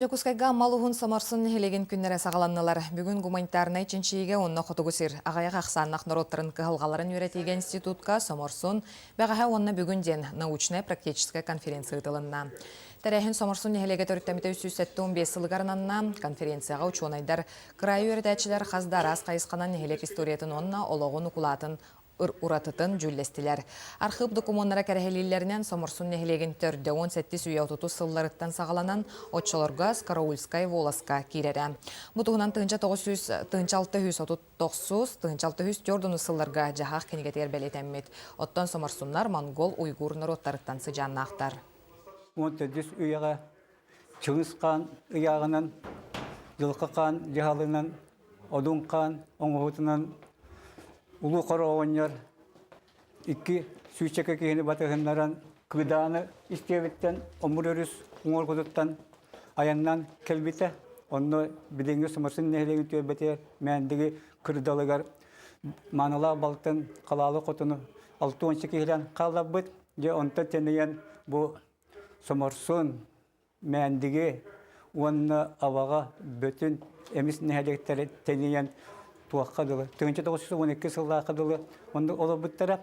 Дьокуускайга Амма улууһун Соморсун нэһилиэгин күннэрэ саҕаланнылар. Бүгүн гуманитарнай чинчийиигэ уонна Хотугу сир аҕыйах ахсааннаах норуоттарын кыһалҕаларын үөрэтиигэ институтка Соморсун, бэҕэһээ уонна бүгүн диэн научнай-практическай конференция ыытылынна. Тэрээһин Соморсун нэһилиэгэ төрүттэммитэ 375 сылыгар ананна. Конференцияҕа учуонайдар, кыраайы үөрэтээччилэр хас да араас хайысханан нэһилиэк историятын уонна олоҕун укулаатын уратытын дьүүллэстилэр. Архыып докумуоннара кэрэһэлииллэринэн Соморсун нэһилиэгин төрдө 17 үйэ отутус сылларыттан саҕаланан оччолорго Скороульскай волоска киирэрэ. Бу туһунан 1900 1639 1604 сылларга дьаһаах кинигэтигэр бэлиэтэммит. Оттон соморсуннар монгол уйгур норуоттарыттан сыдьааннаахтар. 14 үйэҕэ Чыҥыс хаан ыйааҕынан, Дьылҕа хаан дьаһалынан, Одун хаан оҥоһуутунан Улуу Хоро оҕонньор икки сүүсчэкэ киһини батыһыннаран Кыдааны истиэбиттэн Омур өрүс уҥуоргутуттан айаннаан кэлбитэ. Онно билиҥҥи Соморсун нэһилиэгин түөлбэтигэр Мээндиги кырдалыгар маанылаах балтын Халаалы хотуну 60 киһилээн хаалларбыт. Дьэ онтон тэнийэн бу Соморсун, Мээндиги уонна Абаҕа Бөтүн эмис нэһилиэктэрэ тэнийэн туохха дылы 1912 сыллаахха дылы оннук олорбуттара.